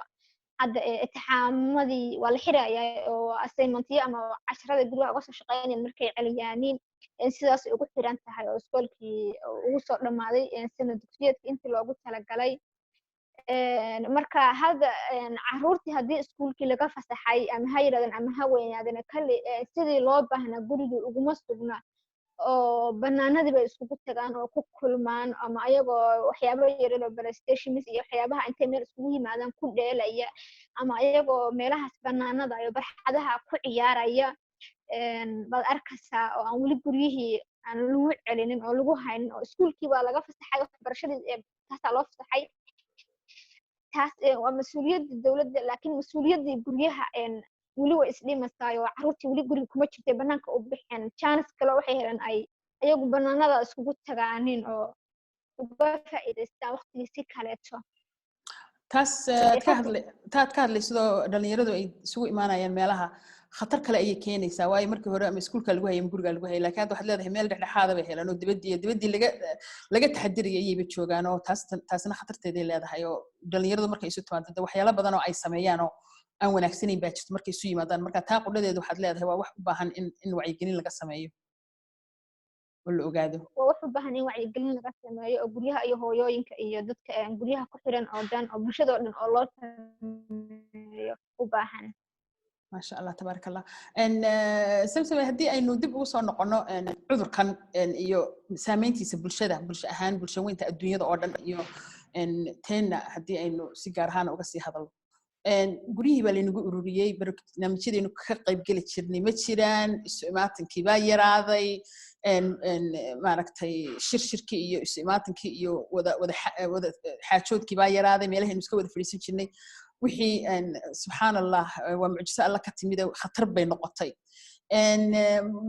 hadda imtixaamadii waa la xirayaa, oo assignmentyo ama casharada guriga uga soo shaqeynayaan markay celiyaaniin, sidaas ugu xiran tahay oo iskoolkii ugu soo dhammaaday sanad dugsiyeedka intii loogu talagalay. Marka hadda carruurtii haddii iskuulkii laga fasaxay, ama ha yidhahdeen ama ha weynaadeen, kali sidii loo baahnaa gurigii uguma sugna, oo banaanadii bay iskugu tagaan oo ku kulmaan, ama ayagoo waxyaabo yaryar oo PlayStations iyo waxyaabaha intay meel iskugu yimaadaan ku dheelaya, ama ayagoo meelahaas banaanada iyo barxadaha ku ciyaaraya baad arkaysaa, oo aan weli guryihii aan lagu celinin oo lagu haynin, oo iskuulkii baa laga fasaxay, waxbarashadii taasaa loo fasaxay. Taas waa mas-uuliyadda dowladda, laakiin mas-uuliyaddii guryaha weli way isdhimaysaay, oo carruurtii weli guriga kuma jirtay, banaanka u bixeen, chance kale waxay heleen ay ayagu banaanada iskugu tagaanin oo uga faa'iidaystaan waqtigii si kaleeto. Taas aad ka hadlay, taad ka hadlay, sidoo dhalinyaradu ay isugu imaanayaan meelaha, khatar kale ayay keenaysaa, waayo markii hore ama iskuulka lagu hayay ama guriga lagu hayay, laakiin hadda waxaad leedahay meel dhexdhexaada bay heleen oo dibaddii laga taxadiraya ayayba joogaan, oo taasna khatarteeday leedahay. Oo dhalinyaradu markay isu timaado de waxyaalo badan oo ay sameeyaan oo aan wanaagsanayn baa jirto markay isu yimaadaan. Marka taa qudhadeedu waxaad leedahay waa wax u baahan in wacyigelin laga sameeyo oo la ogaado. Waa wax u baahan in wacyigelin laga sameeyo, oo guryaha iyo hooyooyinka iyo dadka guryaha ku xiran oo dhan oo bulshada oo dhan oo loo sameeyo u baahan. Maasha Allah, tabaaraka Allah. Samsame, haddii aynu dib ugu soo noqono cudurkan iyo saameyntiisa bulshada, bulsho ahaan, bulsho weynta adduunyada oo dhan iyo teenna, haddii aynu si gaar ahaan uga sii hadalno, guryihii baa laynagu ururiyey, barnaamijyadaynu ka qaybgeli jirnay ma jiraan, isu imaatinkii baa yaraaday, maaragtay, shirshirkii iyo isu imaatinkii iyo wada xaajoodkii baa yaraaday, meelahaynu iska wada fadhiisan jirnay wixii, subxaan Allah, waa mucjiso Alla ka timid, khatar bay noqotay.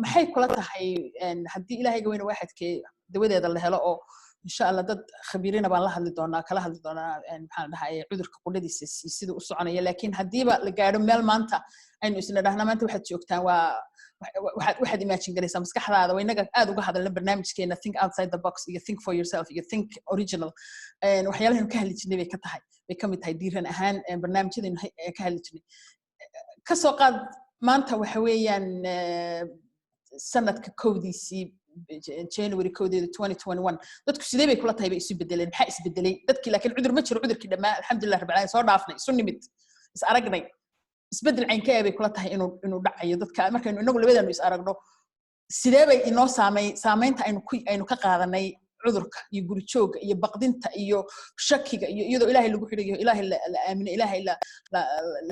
Maxay kula tahay haddii Ilaahayga weyne waaxidkee dawadeeda la helo, oo insha Allah dad khabiirina baan la hadli doonaa, kala hadli doonaa, maxaan dhahay, cudurka qudhadiisa siduu u soconaya, laakiin haddiiba la gaadho meel maanta aynu isna dhahnaa maanta waxaad joogtaan, waa waxaad imagine garaysaa maskaxdaada, waa inaga aad uga hadalna barnaamijkeena Think Outside the Box iyo Think for Yourself iyo Think Original, waxyaalahaynu ka hadli jirnay bay ka mid tahay. Diiran ahaan barnaamijyadaynu ka hadli jirnay, kasoo qaad Maanta waxa weeyaan sanadka 1diisii, January 1deeda 2021. Dadku sidee bay kula tahay bay isu bedeleen? Maxaa isbedelay dadkii? Laakiin cudur ma jiro, cudurkii dhammaa, alxamdulilah rabbil caalamiin, soo dhaafnay, isu nimid, is aragnay. Isbedel caynkee bay kula tahay inuu dhacayo dadka markaynu inagu labadaanu is aragno? Sidee bay inoo saamaynta aynu ka qaadanay cudurka iyo guri jooga iyo baqdinta iyo shakiga, iyo iyadoo Ilaahay lagu xidhayo, Ilaahay la aamino, Ilaahay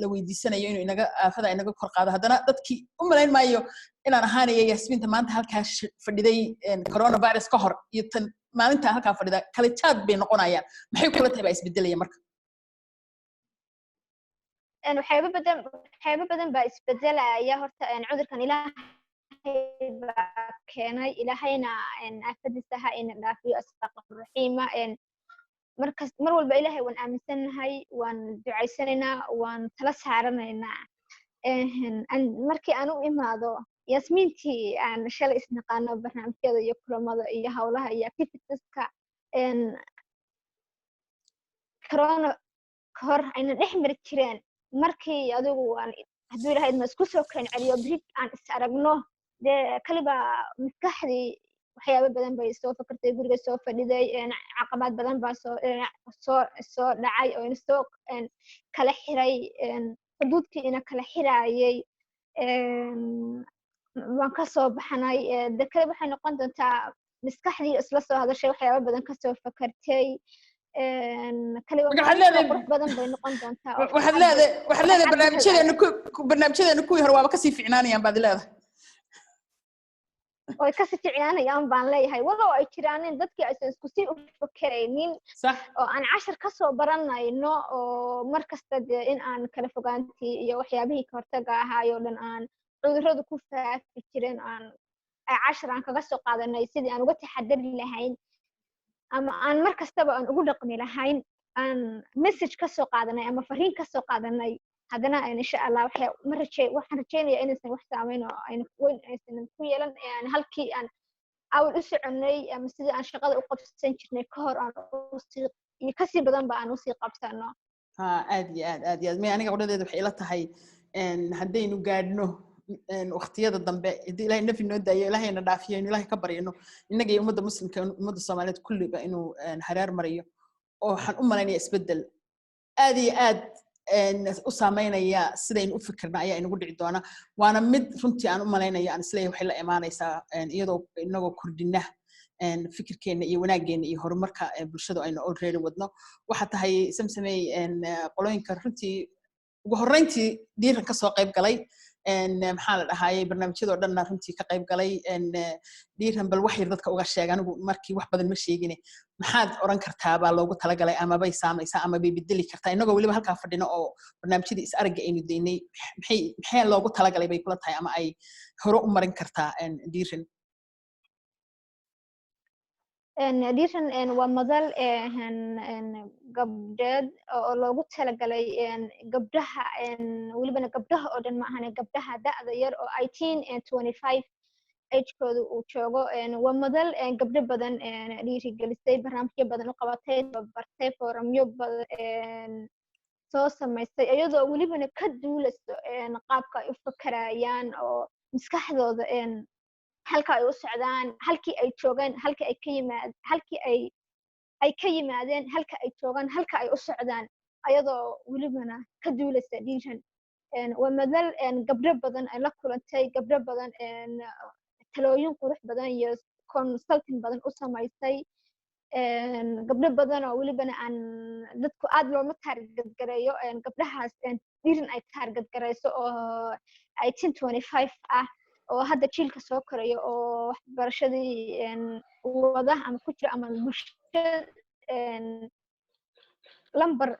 la weydiisanayo inuu inaga aafada inaga kor qaado, haddana dadkii u malayn maayo inaan ahaanaya Yasmiinta maanta halkaa fadhiday coronavirus ka hor iyo tan maalinta halkaa fadhida kala jaad bay noqonayaan. Maxay kula tahay baa isbedelaya marka? Waxyaabo badan baa isbedelaya. Horta cudurkan Ilaahay baa keenay, Ilaahayna aafadiisa ha ina dhaafiyo, asaqraxiima. Markas mar walba Ilaahay waan aaminsannahay, waan ducaysanaynaa, waan tala saaranaynaa. Markii aan u imaado Yasmiintii aan shalay isnaqaano, barnaamijyada iyo kulamada iyo howlaha iyo activitieska corona kahor ayna dhex mari jireen, markii adigu aan hadduu Ilahay idma isku soo keen celiyo, beri aan is aragno, dee kaliba maskaxdii waxyaabo badan bay soo fakartay, guriga soo fadhiday, caqabaad badan baa soo dhacay oo ina soo kala xiray, xuduudkii ina kala xiraayay waan ka soo baxnay. De kale waxay noqon doontaa maskaxdii isla soo hadashay, waxyaabo badan kasoo fakartay. Qurux badan bay noqon doontaa. Waxaad leedahay barnaamijyadeenu kuwii hore waaba kasii ficnaanayaan baad leedahay. Way kasii ficnaanayaan baan leeyahay, walow ay jiraanin dadkii aysan isku sii u fakeraynin oo aan cashar kasoo baranayno, oo mar kasta dee in aan kala fogaantii iyo waxyaabihii kahortaga ahaayoo dhan aan cudurradu ku faafi jireen aan cashar aan kaga soo qaadanay, sidii aan uga taxadari lahayn ama aan mar kastaba aan ugu dhaqmi lahayn, aan message kasoo qaadanay ama fariin kasoo qaadanay. Haddana insha Allah waxa ma rajey waxaan rajeynayaa inaysan wax saameyn oo ayna weyn aysan ku yeelan, halkii aan awal u soconay ama sidii aan shaqada u qabsan jirnay ka hor aan usii iyo kasii badan ba aan usii qabsano. Ha, aad iyo aad, aad iyo aad. May, aniga qodhadeeda waxay ila tahay haddaynu gaadhno waqtiyada dambe, haddii Ilahay nafi noo daayo, Ilahayna dhaafiyo, inu Ilahay ka baryano innaga iyo ummadda muslimka, ummadda Soomaaliyeed kulliba inuu hareer mariyo, oo waxaan u malaynaya isbeddel aad iyo aad u saameynaya sidaynu u fikirna ayaa inagu dhici doona. Waana mid runtii aan u malaynayo, aan isleeyahay waxay la imaanaysaa iyadoo inagoo kordhina fikirkeena iyo wanaaggeena iyo horumarka bulshadu aynu already wadno. Waxa tahay Samsamey qolooyinka runtii ugu horreyntii Dhiiran kasoo qayb galay, maxaa la dhahayay, barnaamijyadoo dhanna runtii ka qayb galay Dhiiran. Bal wax yar dadka uga sheeg, anigu markii wax badan ma sheegine, maxaad oran kartaa baa loogu talagalay ama bay saamaysaa ama bay bedeli kartaa, inagoo weliba halkaa fadhino oo barnaamijyadii is aragga aynu daynay? Maxay loogu talagalay bay kula tahay ama ay hore u marin kartaa Dhiiran? Dhiiran waa madal gabdheed oo loogu talagalay gabdhaha, welibana gabdhaha oo dhan ma ahane, gabdhaha da'da yar oo 18 and 25 agekooda uu joogo. Waa madal gabdho badan dhiirigelisay, barnaamijyo badan u qabatay, bartay, forumyo badan soo samaystay, iyadoo welibana ka duulayso qaabka ay u fakarayaan oo maskaxdooda halka ay u socdaan, halkii ay joogaan, halkii ay ka yimaad halkii ay ka yimaadeen, halka ay joogaan, halka ay u socdaan, ayadoo welibana ka duulaysa. Dhiiran waa madal gabdho badan ay la kulantay, gabdho badan talooyin qurux badan iyo consulting badan u samaysay, gabdho badan oo welibana aan dadku aad looma target gareeyo, gabdhahaas Dhiiran ay target garayso oo 18-25 ah, oo hadda jiilka soo korayo oo waxbarashadii wada ama ku jira ama bulshada lambar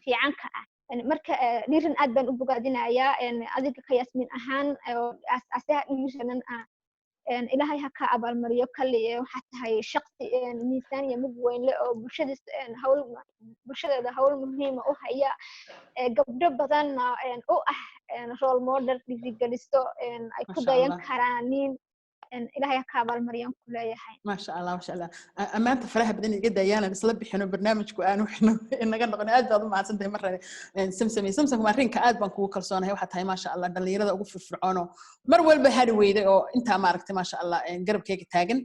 fiicanka ah. Marka Dhiiran aad baan u bogaadinayaa. Adiga ka Yaasmiin ahaan oo aas-aasaha Dhiiranan ah, Ilaahay ha ka abaalmariyo. Kali waxaa tahay shaqsi miisaan iyo mug weyn leh oo bulshadiis hawl bulshadeeda hawl muhiima u haya, gabdho badanna u ah role model, dhiirigeliso ay ku dayan karaanin. Ilaahay ka abaalmariyaan ku leeyahay. Maasha Allah, maasha Allah. Ammaanta faraha badan iga daayaanan isla bixino, barnaamijku aanu inaga noqon. Aad baad u mahadsantahay mar hore, Samsam. Samsam, arrinka aad baan kugu kalsoonahay. Waxaa tahay, maasha Allah, dhalinyarada ugu firfircoono, mar walba hari weyday oo intaa maaragtay, maasha Allah, garabkeyga taagan.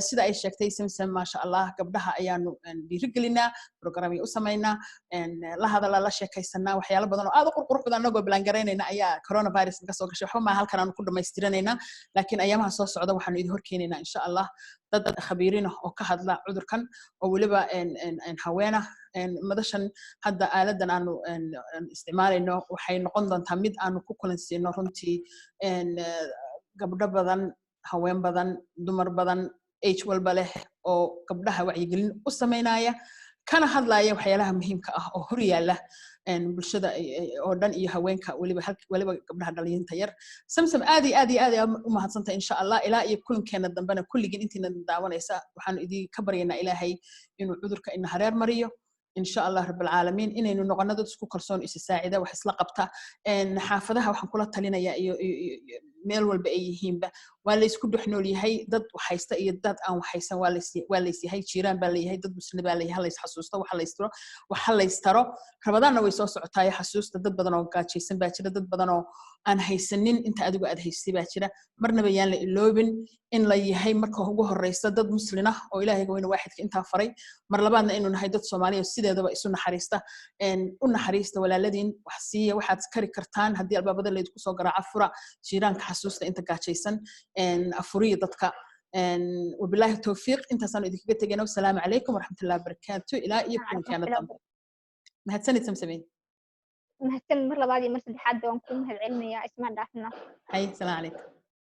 Sida ay sheegtay Samsam, maasha Allah, gabdhaha ayaanu dhiirigelinaa, programyo u samaynaa, la hadala, la sheekaysanaa. Waxyaalo badan oo aad u qurqurux badan anagoo ballaangaraynayna ayaa coronavirus naga soo gashay. Waxba maa halkan aanu ku dhammaystiranaynaa, laakiin ayaamaha soo socda waxaanu idin horkeenaynaa, insha Allah, dad khabiiriin ah oo ka hadla cudurkan, oo weliba haweena. Madashan hadda aaladan aanu isticmaalayno waxay noqon doontaa mid aanu ku kulansiino runtii gabdho badan, haween badan, dumar badan, age walba leh, oo gabdhaha wacyigelin u samaynaya, kana hadlaya waxyaalaha muhiimka ah oo hor yaalla bulshada oo dhan iyo haweenka, weliba gabdhaha dhalinta yar. Samsam, aad iyo aad iyo aad aad u mahadsantahay. Insha Allah, ilaa iyo kulankeena dambena, kulligin intiina daawanaysa, waxaanu idinka baryaynaa Ilaahay inuu cudurka ina hareer mariyo, insha Allah rabbilcaalamiin, inaynu noqono dad isku kalsoon, isa saacida, wax isla qabta. Xaafadaha waxaan kula talinayaa iyo meel walba ay yihiinba, waa laysku dhex nool yahay. Dad waxhaysta iyo dad aan waxhaysan waa laysyahay, jiiraan baa layahay, dad muslim baa layahay. Lays xasuusto, waxa laystiro, waxa laystaro. Rabadaanna way soo socotaayo, xasuusta dad badan oo gaajaysan baa jira, dad badan oo aan haysanin inta adigu aad haystay baa jira. Marnaba yaan la iloobin in la yahay marka ugu horeysa dad muslin ah oo Ilaahayga weyne waaxidka intaa faray, mar labaadna inuu nahay dad Soomaaliya sideedaba isu naxariista. U naxariista walaaladiin, wax siiya waxaad kari kartaan. Haddii albaabada laydinku soo garaaca, fura. Jiiraanka xasuusta, inta gaajaysan afuriya dadka. Wabilaahi towfiiq, intaasaan idinkaga tegayna. Wasalaamu calaykum waraxmatullahi wabarakaatu, ilaa iyo kulankeena dambe. Mahadsanid, Samsamey. Mahadsan mar labaad iyo mar saddexaad waan kuu mahad celinayaa. Isma dhaafna. Hay, asalaamu calaykum.